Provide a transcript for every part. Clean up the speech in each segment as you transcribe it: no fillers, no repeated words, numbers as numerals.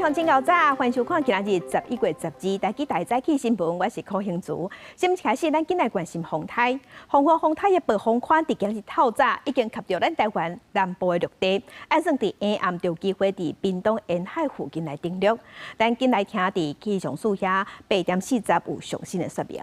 上真𠢕早，歡迎收看今仔日11月12台記大早起新聞，我是柯興竹。新聞開始，咱緊來關心風颱。風雨風颱的暴風圈佇今日透早已經及著咱台灣南部的陸地，按算佇下暗就有機會佇屏東沿海附近來登陸。咱緊來聽佇氣象署遐8點40有上新的說明。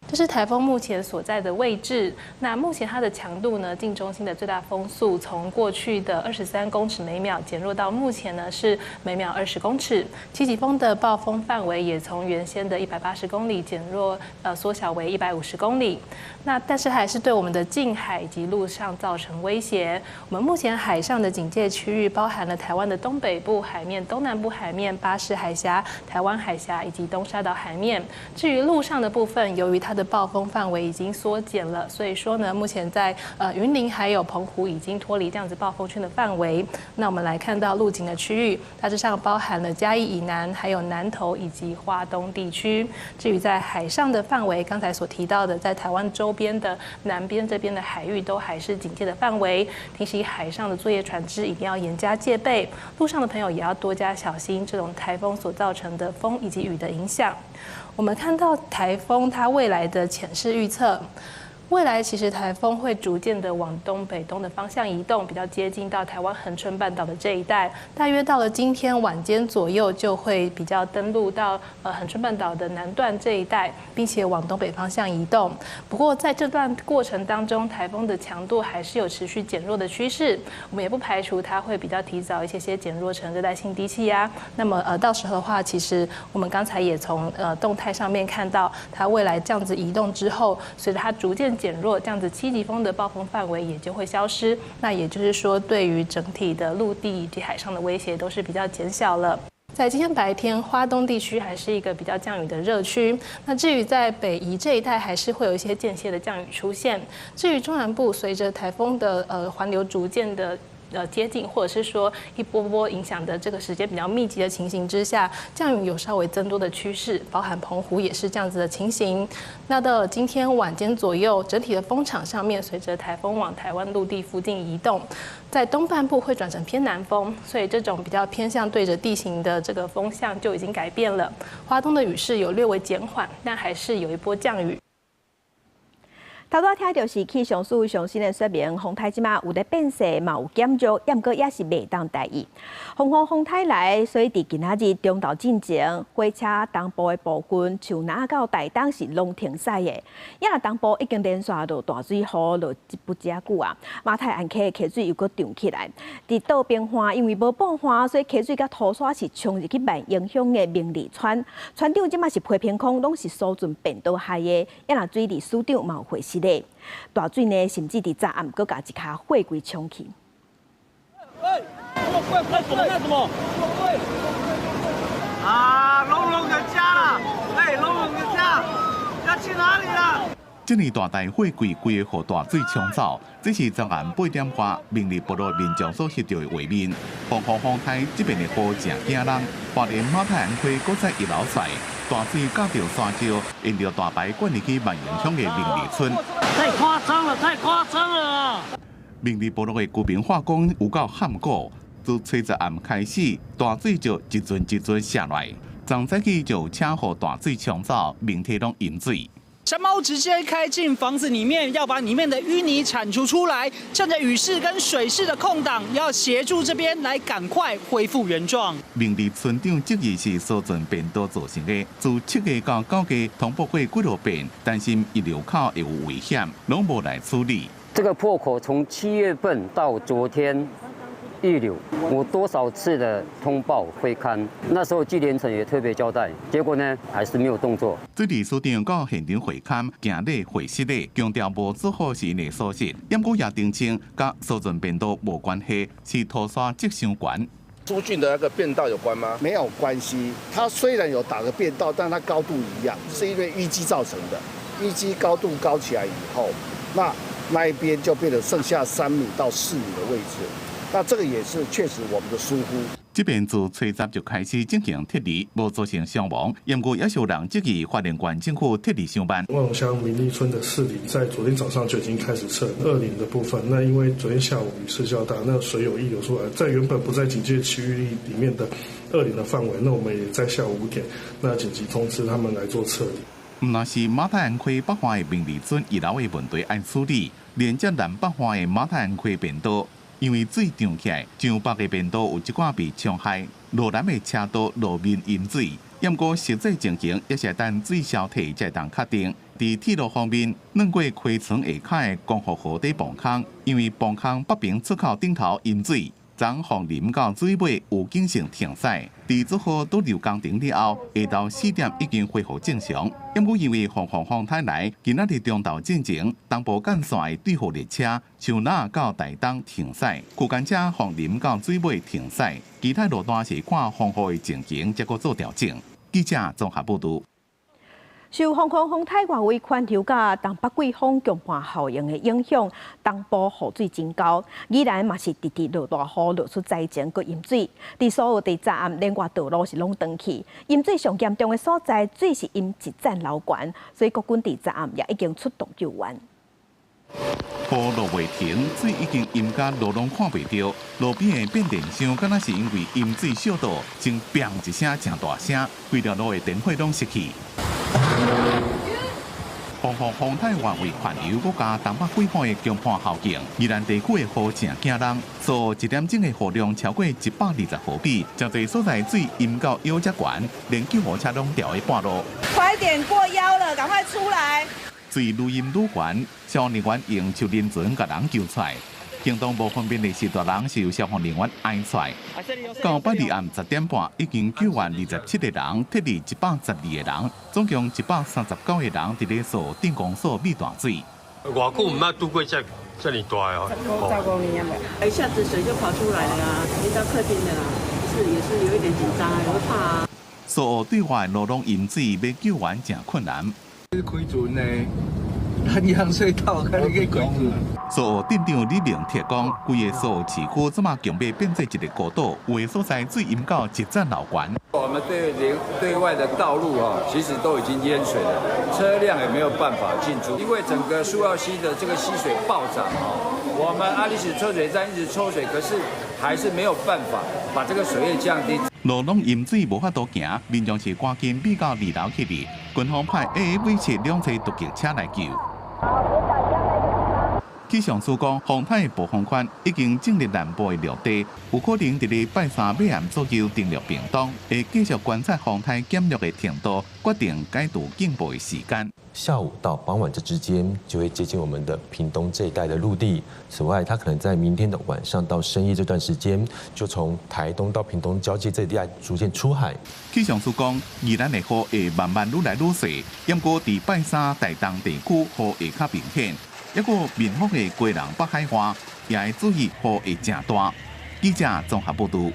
這是颱風目前所在的位置。那目前它的強度呢？近中心的最大風速從過去的23公尺每秒減弱到目前呢是每秒20公尺。七級風的暴風範圍也從原先的180公里減弱，縮小為150公里。那但是還是對我們的近海以及陸上造成威脅。我們目前海上的警戒區域包含了台灣的東北部海面、東南部海面、巴士海峽、台灣海峽以及東沙島海面。至於陸上的部分，由於它的暴風範圍已經縮減了，所以說呢，目前在雲林還有澎湖已經脫離這樣子暴風圈的範圍。那我們來看到陸警的區域，大致上包含了嘉義以南、還有南投以及花東地區。至於在海上的範圍，剛才所提到的，在台灣周邊的南邊這邊的海域都還是警戒的範圍，提醒海上的作業船隻一定要嚴加戒備，陸上的朋友也要多加小心這種颱風所造成的風以及雨的影響。我們看到颱風它未來的潛勢預測，未來其實颱風會逐漸的往東北東的方向移動，比較接近到台灣恆春半島的這一帶。大約到了今天晚間左右，就會比較登陸到恆春半島的南段這一帶，並且往東北方向移動。不過在這段過程當中，颱風的強度還是有持續減弱的趨勢。我們也不排除它會比較提早一些些減弱成熱帶性低氣壓。那麼到時候的話，其實我們剛才也從動態上面看到，它未來這樣子移動之後，隨着它逐漸減弱，這樣子七級風的暴風範圍也就會消失。那也就是說，對於整體的陸地以及海上的威脅都是比較減小了。在今天白天，花東地區還是一個比較降雨的熱區。那至於在北宜這一帶，還是會有一些間歇的降雨出現。至於中南部，隨着颱風的環流逐漸的接近，或者是說一波波影響的這個時間比較密集的情形之下，降雨有稍微增多的趨勢，包含澎湖也是這樣子的情形。那到了今天晚間左右，整體的風場上面，隨着颱風往台灣陸地附近移動，在東半部會轉成偏南風，所以這種比較偏向對着地形的這個風向就已經改變了。花東的雨勢有略微減緩，但還是有一波降雨。頭拄聽著是氣象署上新的說明，風颱這馬有咧變勢，嘛有減弱，毋過也是袂當大意。風雨風颱來，所以佇今仔日中晝進前，火車東部的部分，像南到台東是攏停駛的。也若東部已經連續落大水雨落不遮久啊，馬太鞍溪的溪水又閣漲起來。佇倒爿岸，因為無布岸，所以溪水佮土沙是沖入去萬榮鄉的明里村。村長這馬是批評講，攏是疏浚便道害的。也若水利署長嘛有回實的，大水呢，甚至佇昨暗閣共一跤貨櫃沖去。喂，幹什麼幹什麼？啊，龍龍的家啦！哎，龍龍的家，要去哪裡啦？這爾大台貨櫃規个予大水沖走，這是昨暗8點外明里部落民眾所翕著的畫面。風雨風颱這邊的雨誠驚人，花蓮馬太鞍溪閣再溢流出來，大水夾著沙石，沿著大排灌入去萬榮鄉的明里村。太誇張了，太誇張了啊！明里部落的居民話講有夠罕古，自初十暗開始，大水就一陣一陣下來，昨早起就有車予大水沖走，明天攏淹水。山貓直接開進房子裡面，要把裡面的淤泥鏟除出來，趁着雨勢跟水勢的空檔，要協助這邊來趕快恢復原狀。明里村長質疑是疏浚便道造成的，自7月到9月通報過幾落遍，擔心溢流口會有危險，攏無來處理。這個破口從7月份到昨天溢流，我多少次的通報會勘，那時候紀連城也特別交代，結果呢還是沒有動作。水利署長到現場會勘，行禮會失禮，強調無做好是𪜶的疏失，毋過也澄清，佮疏浚便道無關係，是土沙積傷懸。疏浚的那個便道有關嗎？沒有關係，它雖然有打個便道，但它高度一樣，是因為淤積造成的。淤積高度高起來以後，那一邊就變成剩下3米到4米的位置。那這個也是確實我們的疏忽。這邊自初十就開始進行撤離，無造成傷亡。不過也是有人質疑花蓮縣政府撤離傷慢。萬榮鄉明利村的四里在昨天早上就已經開始撤二林的部分。那因為昨天下午雨勢較大，那水有溢流出來，在原本不在警戒區域裡面的二林的範圍，那我們也在下午5點，那緊急通知他們來做撤離。毋但是馬太鞍溪北岸的明利村一樓的問題愛處理，連接南北岸的馬太鞍溪便道，因為水漲起來，上北的便道有一寡被沖害，路南的車道路面淹水。毋過實際情形也是等水消退才會當確定。佇鐵路方面，兩過溪床下跤的光復河底磅空，因為磅空北邊出口頂頭淹水，從鳳林到水尾有警性停駛。佇做好堵流工程了後，下晝4點已經恢復正常。毋過因為風雨風台來，今仔日中晝進前，東部幹線的對貨列車樹林到台東停駛，區間車鳳林到水尾停駛，其他路段是看風雨的情形，才閣做調整。記者綜合報導。受風風風颱外圍環流佮東北季風強迫效應的影響，東部雨水真高，宜蘭嘛是直直落大雨，落出災情閣淹水。佇所有佇昨暗連外道路是攏斷去，淹水上嚴重的所在，水是淹一層樓懸，所以國軍佇昨暗也已經出動救援。雨落袂停，水已經淹甲路攏看袂著，路邊的變電箱敢若是因為淹水燒到，先砰一聲誠大聲，規條路的電火攏熄去。風雨風颱外圍環流，閣加東北季風的強迫效應，宜蘭地區的雨誠驚人，所一點鐘的雨量超過120毫米，誠濟所在水淹到腰遮懸，連救護車攏著愛半路。快點過腰了，趕快出來！水愈淹愈懸，消防人員用手輪船共人救出來。行動無方便的序大人是由消防人員爕出來。到拜二暗10點半，已經救援27個人，撤離112個人，總共139個人佇咧所鎮公所避大水。偌久毋捌拄過這遮爾大哦！15年了，一下子水就跑出來了啊，淹到客廳的啦，是也是有一點緊張啊，會怕啊。所有對外路攏淹水，欲救援誠困難。開船呢？南洋隧道，看你去開船。蘇澳鎮長李明鐵講，規个蘇澳市區這馬強欲變做一個孤島，有的所在水淹到一層樓懸。我們對對外的道路啊，其實都已經淹水了，車輛也沒有辦法進出，因為整個蘇澳溪的這個溪水暴漲啊，我們阿里士抽水站一直抽水，可是還是沒有辦法把這個水位降低。路攏淹水無法度行，民眾是趕緊避到二樓去佇，軍方派 AAV7兩台突擊車來救。氣象署講，風颱暴風圈已經進入南部的陸地，有可能佇咧拜三尾暗左右登陸屏東，會繼續觀察風颱減弱的程度，決定解除警報的時間。下午到傍晚這之間，就會接近我們的屏東這一帶的陸地。此外，它可能在明天的晚上到深夜這段時間，就從台東到屏東交界這地帶逐漸出海。氣象署講，宜蘭的雨會慢慢愈來愈細，毋過佇拜三台東地區雨會較明顯。抑閣民福的基隆北海岸也會注意雨會誠大。記者綜合報導。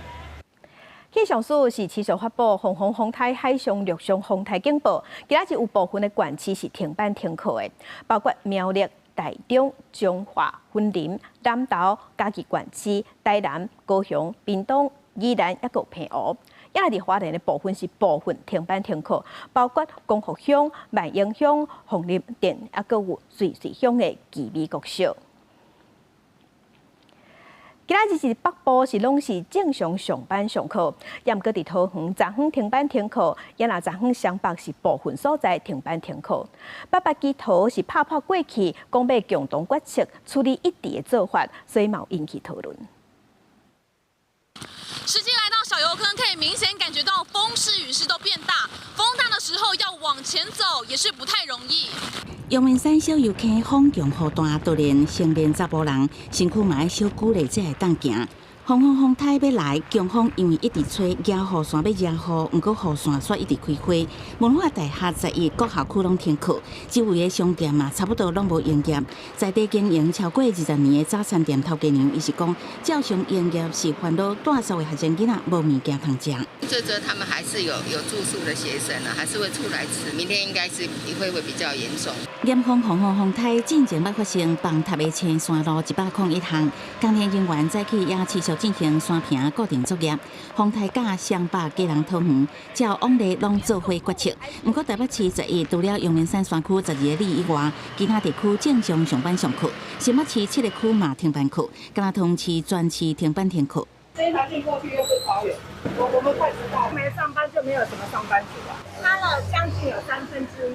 氣象署是持續發布風風風颱海上、陸上風颱警報，今仔日有部分的縣市是停班停課的，包括苗栗、台中、彰化、雲林、南投、嘉義縣市、台南、高雄、屏東、宜蘭，抑閣澎湖。抑佇花蓮的部分是部分停班停課，包括光復鄉、萬榮鄉、鳳林鎮，抑閣有瑞穗鄉的旗美國小。今仔日是北部是攏是正常上班上課，抑毋過佇桃園昨昏停班停課，抑若昨昏雙北是部分所在停班停課。八八機桃是拍破過去，講欲共同決策處理一致的做法，所以嘛有引起討論。實際來到小油坑，可以明顯感覺到風勢雨勢都變大，風大的時候要往前走也是不太容易。陽明山小油坑風強雨大，突然成年查埔人身軀嘛愛小鼓勵才會當行。風風風颱欲來，強風因為一直吹，遮雨傘欲遮雨，毋過雨傘煞一直開花。文化大學11各校區攏停課，周圍的商店嘛差不多攏無營業。在地經營超過20年的早餐店頭家娘，伊是講照常營業是煩惱蹛宿的學生囡仔無物件通食。這周他們還是有住宿的學生啊，還是會出來吃。明天應該是會比較嚴重。嚴防風雨風颱進前捌發生崩塌的青山路101項，工程人員早起也持續。續進行山坪固定作業。風颱佮雙北基隆桃園，照往例攏做伙決策。毋過台北市11除了陽明山山區12个里以外，其他地區正常上班上課。新北市七个區嘛停班課，敢若桃園市全市停班停課。這一條線過去又是桃園，我們快知道，沒上班就沒有什麼上班族啊，差了將近有1/3。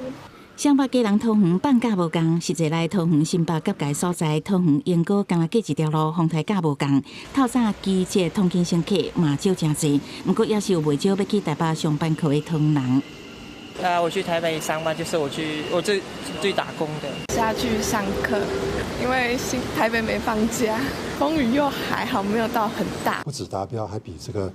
雙北基隆桃園放假無仝，實際來桃園新北結界所在，桃園鶯歌敢若隔一條路，風颱佮無仝。透早機捷通勤乘客嘛少誠濟，毋過也是有袂少欲去台北上班課的桃園人。啊，我去台北上班，就是我去我最最打工的。是要去上課，因為新台北沒放假，風雨又還好，沒有到很大。不止達標，還比這個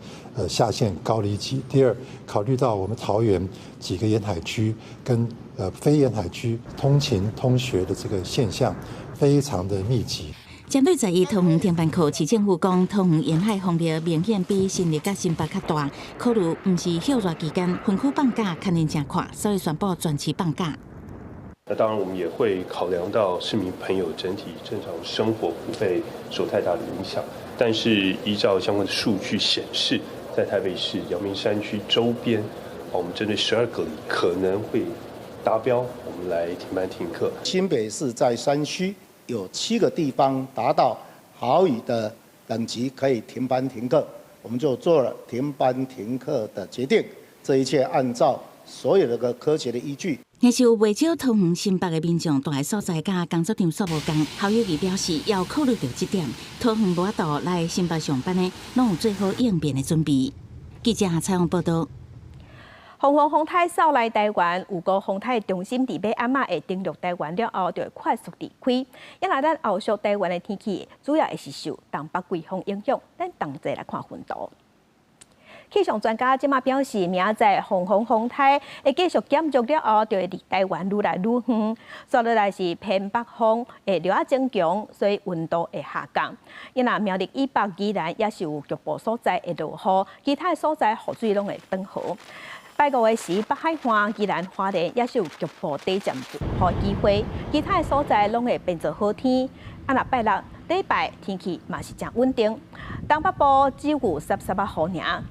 下限高了一級。第二，考慮到我們桃園幾個沿海區跟非沿海區通勤通學的這個現象非常的密集。針對11桃園停班課，市政府講桃園沿海風力明顯比新竹佮新北較大，考慮毋是歇熱期間，分區放假牽連誠闊，所以宣布全市放假。那當然，我們也會考量到市民朋友整體正常生活不會受太大的影響。但是依照相關的數據顯示，在台北市陽明山區周邊，我們針對12個里可能會達標，我們來停班停課。新北市在山區有7個地方達到豪雨的等級，可以停班停課，我們就做了停班停課的決定。這一切按照所有的個科學的依據。若是有袂少桃園新北的民眾蹛佇所在佮工作場所無仝，侯友宜表示要考慮著這點，桃園無法度來新北上班的，攏有做好應變的準備。記者採訪報導。風風風颱掃來台灣，有個風颱中心佇欲暗仔會登陸台灣了後，就會快速離開。抑若咱後續台灣的天氣，主要會是受東北季風影響。咱同齊來看雲圖。氣象專家這馬表示，明仔載風風風颱會繼續減弱了後，就會離台灣愈來愈遠。紲落來是偏北風會略仔增強，所以溫度會下降。抑若苗栗以北宜蘭也是有局部所在會落雨，其他的所在雨水攏會轉好。拜五的時，北海岸、宜蘭花蓮也是有局部短暫雨機會，其他的所在攏會變做好天。啊，若拜六禮拜天氣嘛是誠穩定，東北部只有濕濕仔雨爾。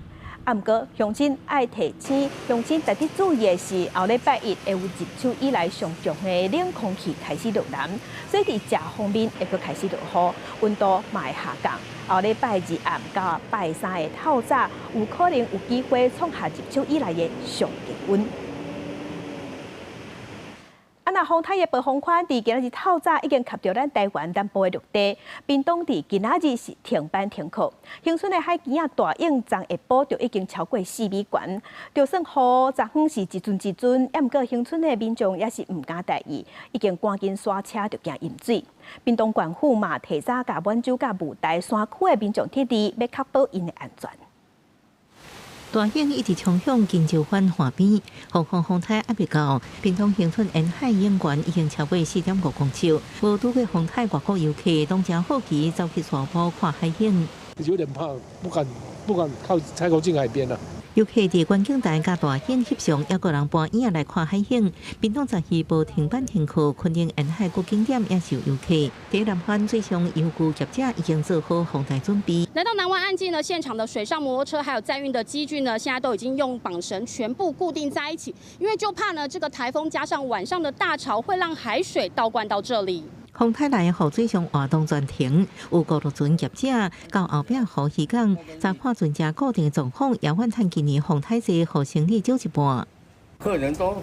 啊，毋過鄉親愛提醒，鄉親特別注意的是，後禮拜一會有入秋以來上強的冷空氣開始落南，所以佇食方面會閣開始落雨，溫度嘛會下降。後禮拜二暗到拜三的透早，有可能有機會創下入秋以來的上低溫。啊，若風颱的暴風圈佇今仔日透早已經及著咱台灣南部的陸地，屏東佇今仔日是停班停課。恆春的海墘仔大湧昨下晡就已經超過4米懸，就算雨昨昏是一陣一陣，猶毋過恆春的民眾也是毋敢大意，已經趕緊煞車就驚淹水。屏東縣府嘛提早共滿洲佮霧台山區的民眾撤離，欲確保𪜶的安全。大湧一直衝向金洲灣岸邊，風風風颱猶未到，屏東恆春沿海湧懸已經超過4.5公尺，無拄過風颱，外國遊客攏誠好奇走去沙埔看海景。有點怕，不敢靠太靠近海邊啦。遊客佇觀景台佮大湧翕相，猶閣有人搬椅仔來看海景。屏東12無停班停課，墾丁沿海各景點也是有遊客。佇南灣水上遊具業者已經做好防台準備。來到南灣岸際呢，現場的水上摩托車還有載運的機具呢，現在都已經用綁繩全部固定在一起，因為就怕呢這個颱風加上晚上的大潮會讓海水倒灌到這裡。風颱來予水上活動全停，有顧路船業者到後壁湖漁港，查看船隻固定狀況，也怨嘆今年風太濟，予生意少一半。客人都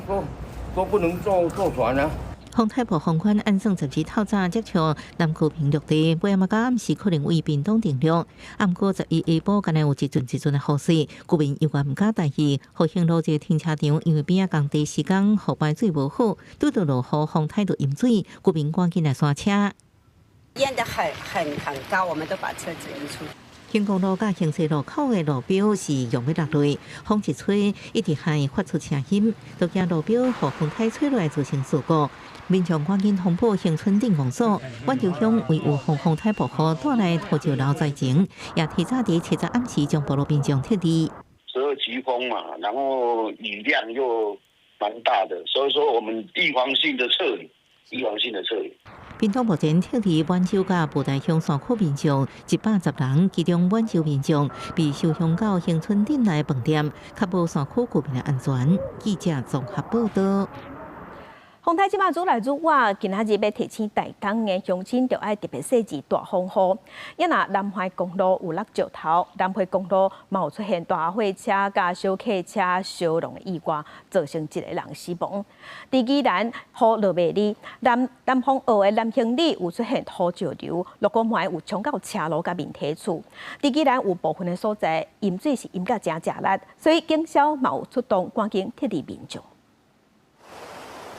不能坐船啊。風颱暴風圈按算12透早接觸南區平陸地，尾仔仔到暗時可能為屏東登陸。毋過11下晡，敢若有一陣一陣的雨水，居民猶原毋敢大意。復興路這個停車場，因為邊仔工地施工，雨排水無好，拄著落雨風颱就淹水，居民趕緊來煞車。淹得很高，我們都把車子移出。興光路佮興西路口的路標是用欲落來，風一吹，一直還發出聲音，都驚路標予風颱吹落來造成事故。民眾趕緊通報恆春鎮公所，滿洲鄉為預防風颱暴雨帶來土石流災情，也提早佇7日暗時將部落民眾撤離。 12級風嘛，然後雨量又蠻大的，所以說我們預防性的撤離。預防性的撤離。屏東目前撤離滿洲佮布袋鄉山區民眾110人，其中滿洲民眾被收鄉到恆春鎮內飯店，確保山區居民的安全。記者綜合報道。風颱這馬愈來愈倚，今仔日欲提醒台東的鄉親，著愛特別細緻大風雨。抑若南橫公路有落石頭，南迴公路嘛有出現大貨車佮小客車相撞的意外，造成一個人死亡。佇宜蘭雨落袂離，南南方澳的南興里有出現土石流，鹿谷門有衝到車路佮民宅厝。佇宜蘭有部分的所在淹水是淹甲誠食力，所以警消嘛有出動趕緊撤離民眾。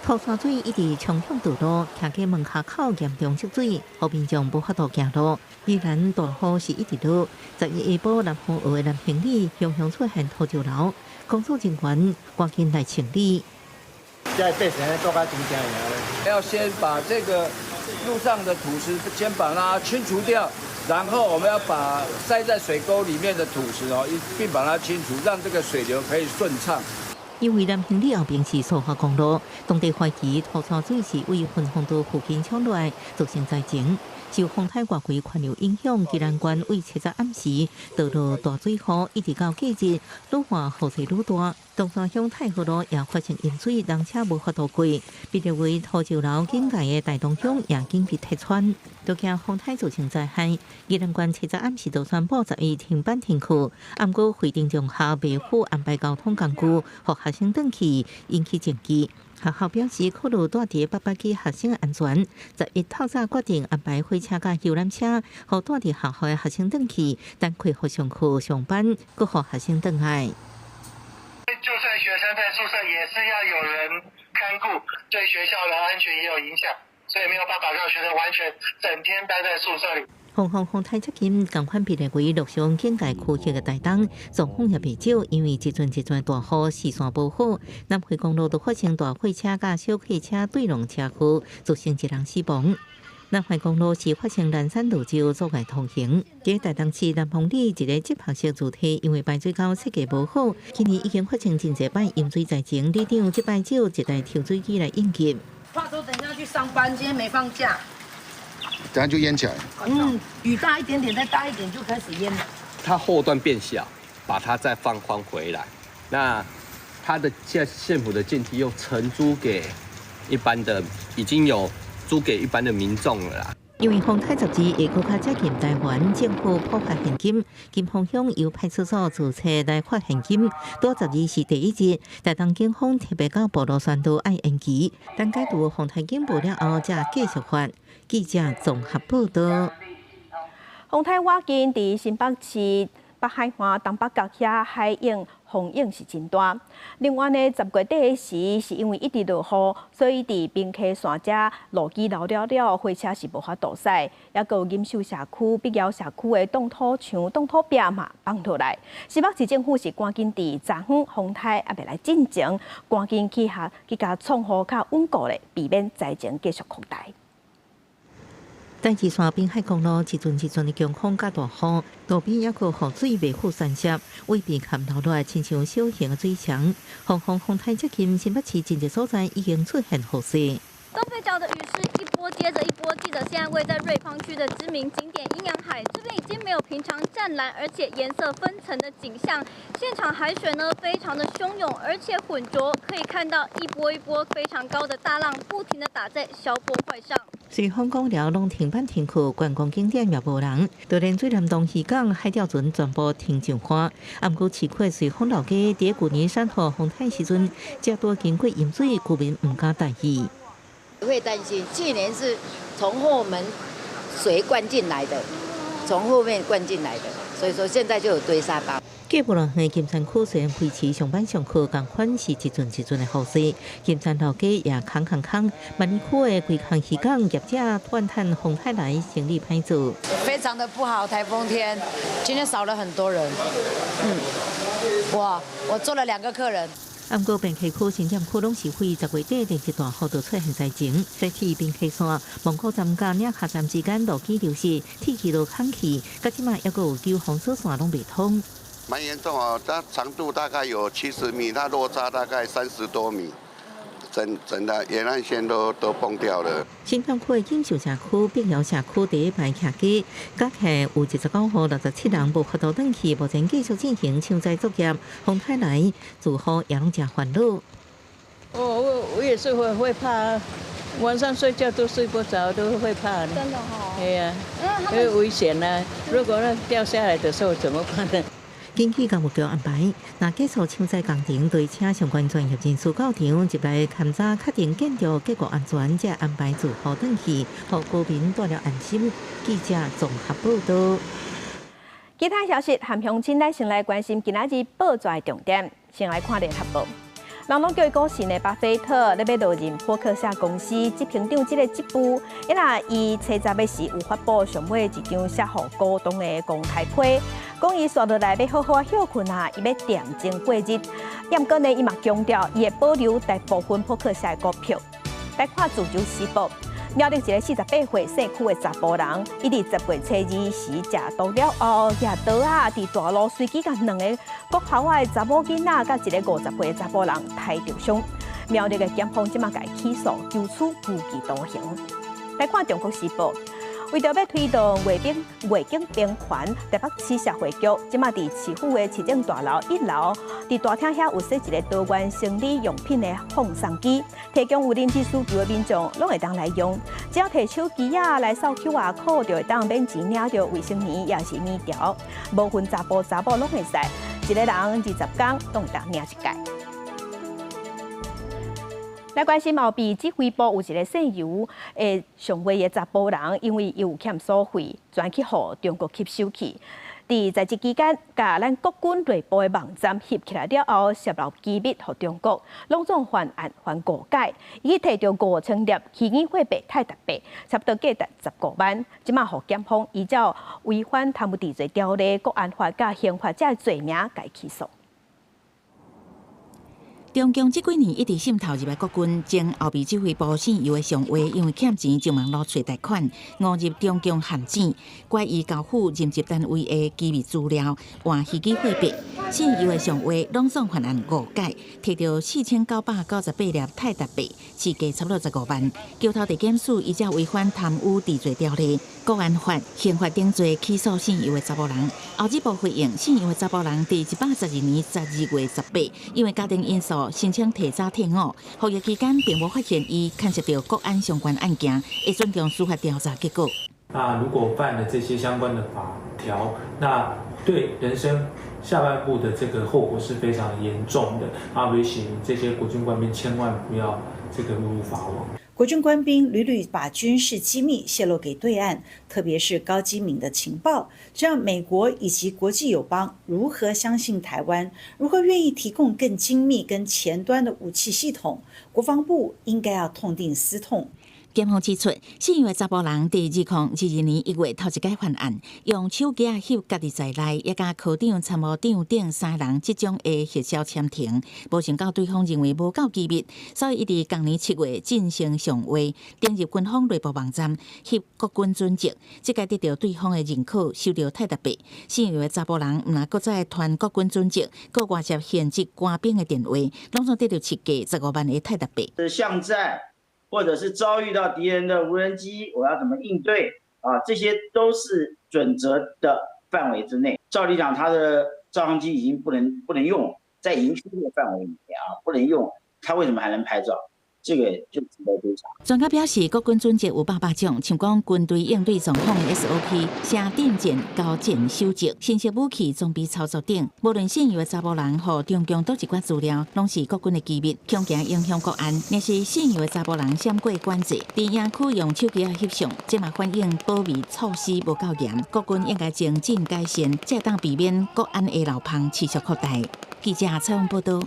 土山水一直衝向道路，徛過門跤口嚴重積水，予民眾無法度行路。宜蘭大雨是一直落，11下晡南方澳的南興里雄雄出現土石流，工作人員趕緊來清理。這百姓做甲真正要先把這個路上的土石先把它清除掉，然後我們要把塞在水溝裡面的土石哦，一併把它清除，讓這個水流可以順暢。因為南興里後邊是蘇花公路，當地懷疑土山水是為分洪道附近沖來，造成災情。受風颱外圍環流影響，宜蘭縣為7日暗時落落大水雨，一直到隔日，愈下雨勢愈大。東山鄉太和路也發生淹水，人車無法度過。被列為土石流警戒的大東鄉也緊被拆穿，都驚風颱造成災害。宜蘭縣7日暗時就宣布11停班停課，毋過惠定中學袂赴安排交通工具，予學生轉去，引起爭議。學校表示，考慮蹛佇八百起學生的安全，11透早決定安排火車佮遊覽車，予蹛佇學校的學生轉去，等恢復上課上班，閣予學生轉來。就算學生在宿舍，也是要有人看顧，對學校的安全也有影響，所以沒有辦法讓學生完全整天待在宿舍裡。風風風颱接近，仝款被列為陸上警戒區域的台東，狀況也袂少，因為一陣一陣大雨，視線無好，南迴公路都發生大貨車佮小客車對撞車禍，造成一人死亡。南橫公路是發生南山落石阻礙通行。佇台東市南豐里一个直排式主體，因為排水溝設計無好，今年已經發生真濟擺淹水災情。里長這擺借一台抽水機來應急。話說等下去上班，今天沒放假。等下就淹起來。嗯，雨大一點點，再大一點就開始淹了。它後段變小，把它再放寬回來。那它的現在縣府的建梯又承租給一般的，已經有租給一般的民眾了啦。因為風颱12會閣較接近台灣，政府普發現金，金峰鄉由派出所自籌來發現金。拄12是第一日，台東警方特別到部落宣導愛延期，等解除風颱警報了後，才繼續發。記者綜合報道。風颱倚近，佇新北市北海岸、東北角遐海湧風湧是真大。另外呢，10月底的時，是因為一直落雨，所以佇平溪線遮路基流了了，火車是無法度駛。抑閣有錦繡社區、碧瑤社區的擋土牆、擋土壁嘛放落來。新北市政府是趕緊佇昨昏風颱猶未來進前，趕緊去下去共創予較穩固咧，避免災情繼續擴大。台二線濱海公路一陣一陣的強風佮大雨，路邊猶閣雨水袂赴宣洩，位邊坎流落來，親像小型的水牆。風風風颱接近，新北市真濟所在已經出現雨勢。東北角的雨勢一波接着一波，記者現在位在瑞芳區的知名景點陰陽海，這邊已經沒有平常湛藍，而且顏色分層的景象。現場海水呢非常的洶湧，而且渾濁，可以看到一波一波非常高的大浪不停的打在消波塊上。隨風講了，攏停班停課，觀光景點也無人，就連最南東漁港海釣船全部停上岸。毋過市區瑞芳老街，佇舊年山雨風颱時陣，才拄經過淹水，居民毋敢大意。會擔心，去年是從後門水灌進來的，從後面灌進來的，所以說現在就有堆沙包。過無偌遠，金山區雖然維持上班上課，仝款是一陣一陣的雨勢。金山老街也空空空，萬里區的規空漁港業者怨嘆風颱來生意歹做，非常的不好。颱風天，今天少了很多人。嗯，哇，我做了兩個客人。毋過平溪區、新店區攏是會10月底連續大雨就出現災情。西鐵平溪線蒙古站佮嶺下站之間路基流失，鐵皮都空去，到這馬猶閣有九封鎖線攏袂通。蠻嚴重哦，它長度大概有70米，它落差大概30多米，整整個沿岸線都崩掉了。新北區錦繡社區、碧瑤社區第一排徛家，加起來有29戶67人無法度轉去，目前繼續進行搶災作業。風颱來，住戶也攏誠煩惱。我也是會怕，晚上睡覺都睡不着，都會怕。真的哦。對呀，因為危險啊！如果那掉下來的時候怎麼辦呢？根據教育局安排，若結束搶災工程，對請相關專業人士到場入來勘查，確定建築結構安全，才安排住戶轉去，予居民住了安心。記者綜合報道。其他消息，和鄉親咱先來關心今仔日報紙的重點，先來看聯合報。人攏叫伊股神的巴菲特，咧欲落任波克夏公司執行長這个職務，因為伊初十的時有發布上尾一張寫予股東的公開批，講伊紲落來欲好好歇睏啊，伊欲恬靜過日。毋過呢，伊嘛強調，伊會保留大部分波克夏的股票。來看自由時報，苗栗一个48歲姓許的查埔人，伊佇10月初二時食毒了後，舉刀仔佇大路隨機共兩个國校的查某囡仔，佮一个50歲的查埔人刣著傷。苗栗的檢方這馬共伊起訴，求處無期徒刑。來看中國時報，為著欲推動越境平權，台北市社會局這馬佇市府的市政大樓一樓，佇大廳遐有設一个多元生理用品的放送機，提供有臨時需求的民眾攏會當來用。只要提手機仔來掃 QR code，就會當免錢領著衛生棉，抑是棉條，無分查埔查某攏會使，一个人20工攏會當領一擺。來關心後壁指揮部有一个姓尤的上歲的查埔人，因為伊有欠所費，轉去予中國吸收去。佇在職期間，共咱國軍內部的網站翕起來了後，洩露機密予中國，攏總犯案犯誤解，伊去提著5000粒虛擬貨幣泰達幣，差不多價值15萬。這馬予檢方依照違反貪污治罪條例、國安法佮刑法這罪名，共伊起訴。中共這幾年一直滲透入來國軍，前後備指揮部姓尤的上尉，因為欠錢上網路揣貸款，誤入中共陷阱，懷疑交付任職單位的機密資料，換虛擬貨幣。姓尤的上尉攏總犯案誤解，提著4998粒泰達幣，市價差不多15萬。橋頭地檢署依照違反貪污治罪條例、國安法、刑法等罪起訴姓尤的查埔人。後日部回應，姓尤的查埔人佇112年12月18，因為家庭因素申請提早退伍，服役期間並無發現伊牽涉著國安相關案件，會尊重司法調查結果。那如果犯了這些相關的法條，那對人生下半部的這個後果是非常嚴重的。啊，提醒這些國軍官兵千萬不要這個誤入法網。國軍官兵屢屢把軍事機密洩露給對岸，特別是高機敏的情報，這讓美國以及國際友邦如何相信台灣？如何願意提供更精密、跟前端的武器系統？國防部應該要痛定思痛。檢方指出，姓尤的查埔人佇2022年1月頭一擺犯案，用手機仔翕家己在內，也佮科長、參謀長等三人這種的核銷簽呈，無想到對方認為無夠機密，所以伊佇同年7月晉升上尉，登入軍方內部網站翕國軍準則，這擺得著對方的認可，收著泰達幣。姓尤的查埔人毋但閣再傳國軍準則，閣外泄現職官兵的電話，攏總得著市價15萬的泰達幣。巷戰。或者是遭遇到敵人的無人機，我要怎麼應對啊？這些都是準則的範圍之內。照理講，他的照相機已經不能用，在營區這個範圍裡面啊，不能用，他為什麼還能拍照？這個就值得追查。專家表示，國軍準則有百百種，像講軍隊應對狀況的 SOP、寫定戰交戰守則、新式武器裝備操作等，無論姓尤的查埔人予中共佗一寡資料，攏是國軍的機密，恐驚影響國安。若是姓尤的查埔人閃過管制，佇營區用手機仔翕相，這嘛反映保密措施無夠嚴，國軍應該精進改善，才會當避免國安的漏縫持續擴大。記者採訪報導。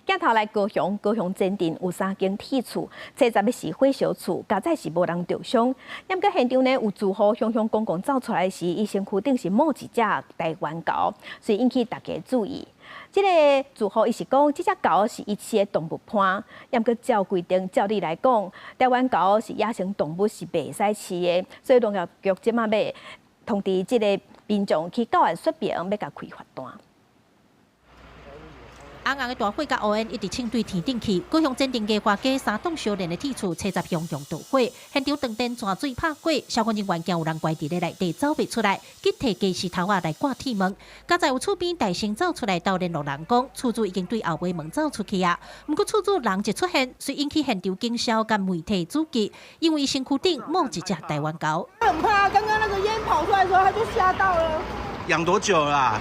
鏡頭來高雄，高雄前鎮有三間鐵厝，初十的是火燒厝，佳哉是無人著傷。毋過現場呢有住戶雄雄公公走出來時，伊身軀頂是衲一隻台灣猴，所以引起大家注意。這个住戶伊是講，這隻猴是伊飼的動物伴。毋過照規定，照理來講，台灣猴是野生動物，是袂使飼的，所以農業局這馬欲通知這个民眾去到案說明，欲共開罰單。紅紅的大火佮烏煙一直衝對天頂去，高雄前鎮藝華街三棟相連的鐵厝，初十熊熊著火，現場斷電、泉水拍過，消防人員驚有人關佇咧內底走袂出來，緊提雞絲頭仔來掛鐵門。佳哉有厝邊大聲走出來，鬥聯絡人講，厝主已經對後尾門走出去啊。毋過厝主人一出現，遂引起現場警消佮媒體注記，因為身軀頂耄一隻台灣猴。很怕，剛剛那個煙跑出來的時候，他就嚇到了。養多久了啊？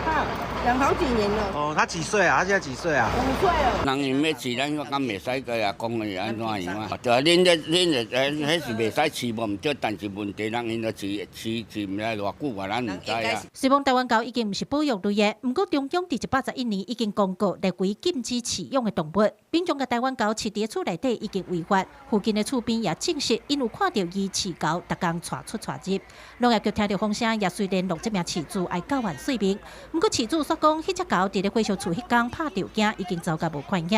養好幾年了。哦，他幾歲啊？他現在幾歲啊？5歲了。人因欲飼，咱我敢袂使共伊講是按怎樣啊？對啊，恁這恁這，彼是袂使飼無毋對，但是問題人𪜶都飼飼飼毋知偌久啊，咱毋知啊。雖罔台灣猴已經毋是保育類的，毋過中央佇111年已經公告列為禁止飼養的動物。民眾共台灣猴飼佇厝內底已經違法，附近的厝邊也證實，𪜶有看著伊飼猴，逐工帶出帶入。農業局聽著風聲，也隨聯絡這名飼主愛交還說明。毋過飼主煞講，彼隻猴佇咧火燒厝彼工拍著驚，已經走甲無看影。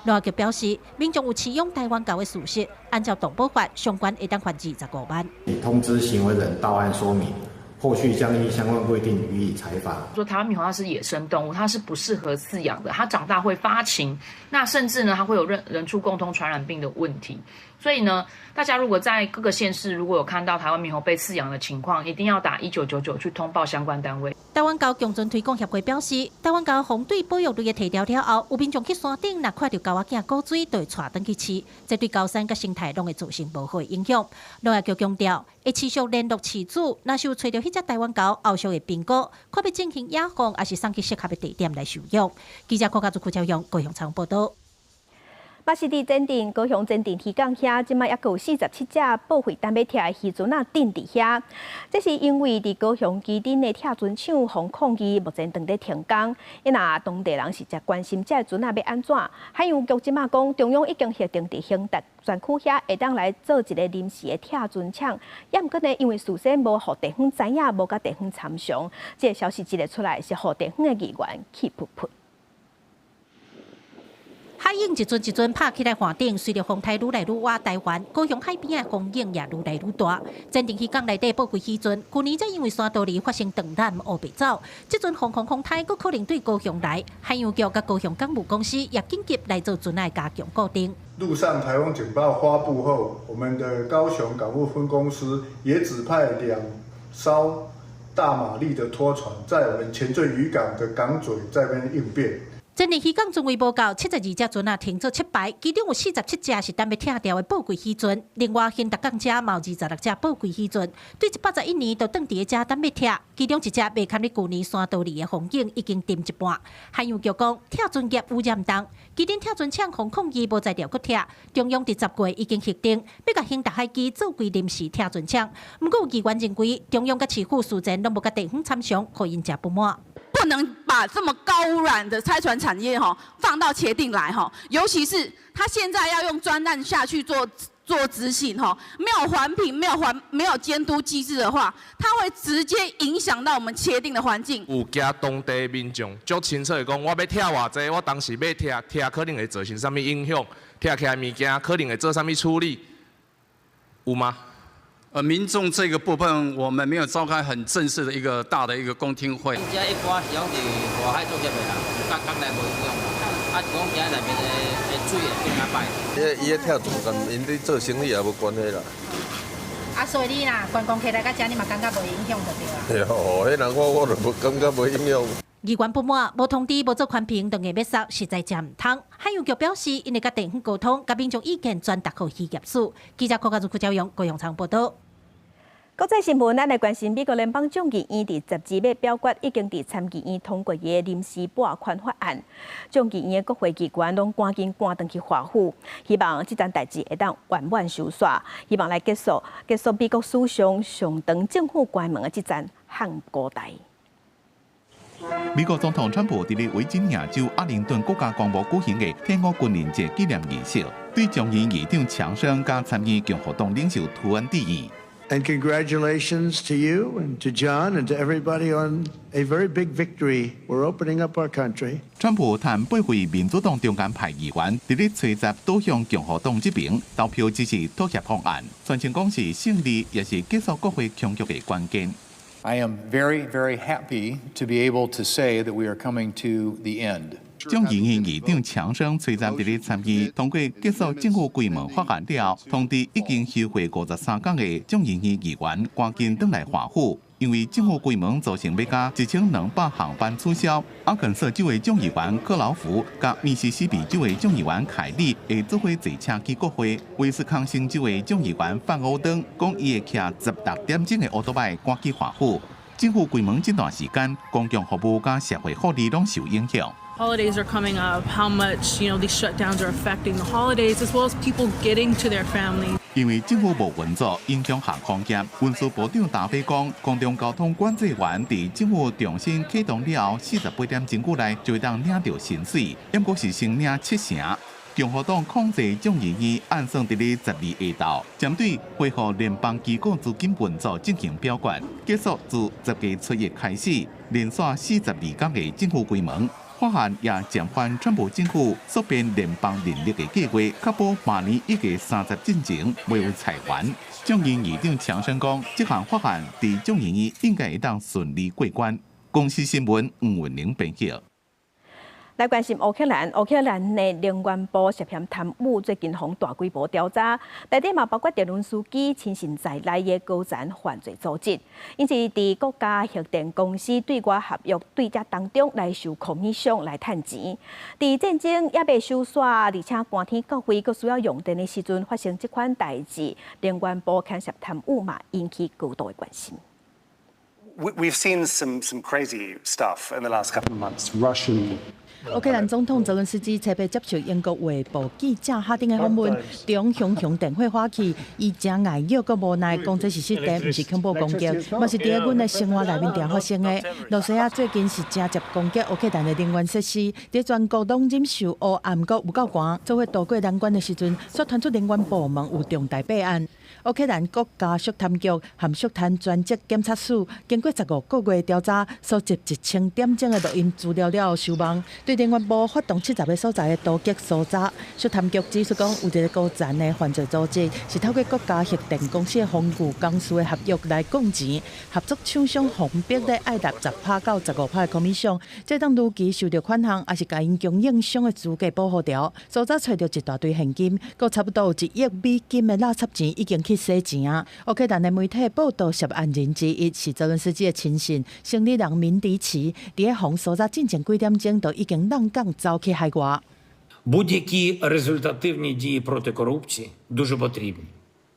農業局表示，民眾有飼養台灣猴的事實，按照動保法，相關會當罰25萬。通知行為人到案說明，後續將依相關規定予以裁罰。說台灣獼猴它是野生動物，它是不適合飼養的。它長大會發情，那甚至呢，它會有人人畜共通傳染病的問題。所以呢，大家如果在各個縣市如果有看到台灣獼猴被飼養的情況，一定要打1999去通報相關單位。台灣猴共存推廣協會表示，台灣猴予對保育類的提掉了後，有民眾去山頂，若看著猴仔囝古錐，就會帶轉去飼，這對高山佮生態攏會造成無好的影響。農業局強調，會持續聯絡飼主，若是有揣著彼隻台灣猴，後續會評估，看欲進行野放，抑是送去適合的地點來收養。記者郭家祖、柯超勇高雄採訪報導。嘛是佇前鎮高雄前鎮漁港遐，這擺猶閣有47隻報廢等欲拆的漁船仔鎮佇遐。這是因為佇高雄旗津的拆船廠予抗議，目前正佇停工。𪜶若當地人是誠關心這個船仔欲按怎？海洋局這擺講，中央已經核定佇興達專區遐會當來做一個臨時的拆船廠。猶毋過呢，因為事先無予地方知影，無共地方參詳，這個消息一个出來，是予地方的議員氣噗噗。海湧一陣一陣拍起來岸頂，隨著風颱愈來愈倚台灣，高雄海邊的風湧也愈來愈大。前鎮漁港內底報廢漁船，去年才因為山道裡發生斷纜烏白走，這陣風風風颱閣可能對高雄來，海洋局佮高雄港務公司也緊急來做船仔加強固定。陸上颱風警報發布後，我們的高雄港務分公司也指派2艘大馬力的拖船，在我們前鎮漁港的港嘴這邊應變。前鎮漁港船位無夠，72隻船仔停做七排，其中有47隻是等欲拆掉的報廢漁船。另外，興達港遮嘛有26隻報廢漁船，對111年就轉佇遮等欲拆，其中一隻袂堪咧舊年山道裡的風景已經沉一半。海洋局講，拆船業污染重，旗津拆船廠予抗議無才調閣拆，中央佇10月已經核定，欲共興達海基做規臨時拆船廠。毋過有議員認為，中央佮市府事前攏無共地方參詳，予𪜶誠不滿。不能把這麼高污染的拆船產業哈放到茄萣來哈，尤其是他現在要用專案下去做執行哈，沒有環評、沒有監督機制的話，它會直接影響到我們茄萣的環境。有驚當地民眾足清楚的講，我欲拆偌濟，我當時欲拆，拆可能會造成啥物影響，拆起來物件可能會做啥物處理，有嗎？民眾這個部分，我們沒有召開很正式的一個大的一個公聽會。這一般是攏佇外海作業的啦，佮港內無影響。啊，是講驚內面的水會變較歹。伊彼拆船佮𪜶咧做生意也無關係啦。啊，所以你若觀光客來到遮，你嘛感覺無影響就對啊。對哦，彼人我就無感覺無影響。議員不滿，無通知、無做環評，就硬欲殺，實在誠毋通。海洋局表示，𪜶會共地方溝通，共民眾意見轉達予漁業署。記者柯家祖、柯昭勇、高雄場報導。國際新聞，咱來關心美國聯邦眾議院佇12日表決，已經佇參議院通過的臨時撥款法案。眾議院的國會議員攏趕緊趕轉去華府，希望這樁代誌會當圓滿收煞，希望來結束美國史上上長政府關門的這樁旱古代。美國總統川普佇咧維吉尼亞州阿靈頓國家公墓舉行的退伍軍人節紀念儀式，對眾議院議長強生佮參議院共和黨領袖圖恩致意。 And congratulations to you and to John and to everybody on a very big victory. We're opening up our country. 川普趁八位民主黨中間派議員佇咧吹十倒向共和黨這邊投票支持妥協方案，宣稱講是勝利，也是結束國會僵局的關鍵。I am very, very happy to be able to say that we are coming to the end. 眾議院議長強生隨站佇咧參議通過結束政府關門法案了，通知已經休會53天的眾議院議員趕緊轉來華府，因為政府關門造成欲加1200航班取消。阿肯色州的眾議員克勞福佮密西西比州的眾議員凱利會做伙坐車去國會。威斯康星州的眾議員范歐登講，伊會騎16點鐘的歐多擺趕去華府。政府關門這段時間，公共服務佮社會福利攏受影響。 Holidays are coming up, how much these shutdowns are affecting the holidays as well as people getting to their families. 因為政府無運作，影響航空業。運輸部長達飛講，空中交通管制員佇政府重新啟動了後，48點鐘之內就會當領著薪水，毋過是先領七成。共和黨控制眾議院按算佇咧12下晝，針對恢復聯邦機構資金運作進行表決，結束自10月初一開始，連續42天的政府關門。法案也暫緩川普政府縮編聯邦人力的計劃，確保明年1月30進前袂有裁員。眾議院議長強生講，這項法案佇眾議院應該會當順利過關。公視新聞吳文玲編輯。來關心烏克蘭，烏克蘭的能源部涉嫌貪污，最近予大規模調查，內底嘛包括澤倫斯基親信在內的高層犯罪組織，𪜶是佇國家核電公司對外合約對接當中來收 commission 來趁錢。佇戰爭猶未收煞，而且寒天國會閣需要用電的時陣發生這款代誌，能源部牽涉貪污嘛，引起高度的關心。 We've seen some crazy stuff in the last couple of months. Russian 烏克蘭總統澤倫斯基初八接受英國衛報記者哈丁的訪問，中雄雄電火發起，伊誠礙意閣無奈，講這是失電，毋是恐怖攻擊，嘛是佇阮的生活內面定發生的。羅西亞最近是誠捷攻擊烏克蘭的能源設施，佇全國攏忍受烏暗閣有夠寒，做伙渡過難關的時陣，煞傳出能源部門有重大弊案。烏克蘭國家肅貪局和肅貪專責檢察署經過15個月調查，搜集1000點鐘的錄音資料了後收網，對能源部發動70個所在的突擊搜查。肅貪局指出講，有一個高層的犯罪組織是透過國家核電公司的防禦公司的合約來降錢，合作廠商分別咧愛納10趴到15趴的 commission，這當如期收著款項，抑是共𪜶供應商的資格保護掉。搜查揣著一大堆現金，閣差不多有1億美金的垃圾錢已經去洗錢啊！烏克蘭的媒體報道，涉案人之一是澤倫斯基的親信，生理人敏迪奇，佇咧予搜查進前幾點鐘就已經挵港走去海外。 Будь-які результативні дії проти корупції дуже потрібні.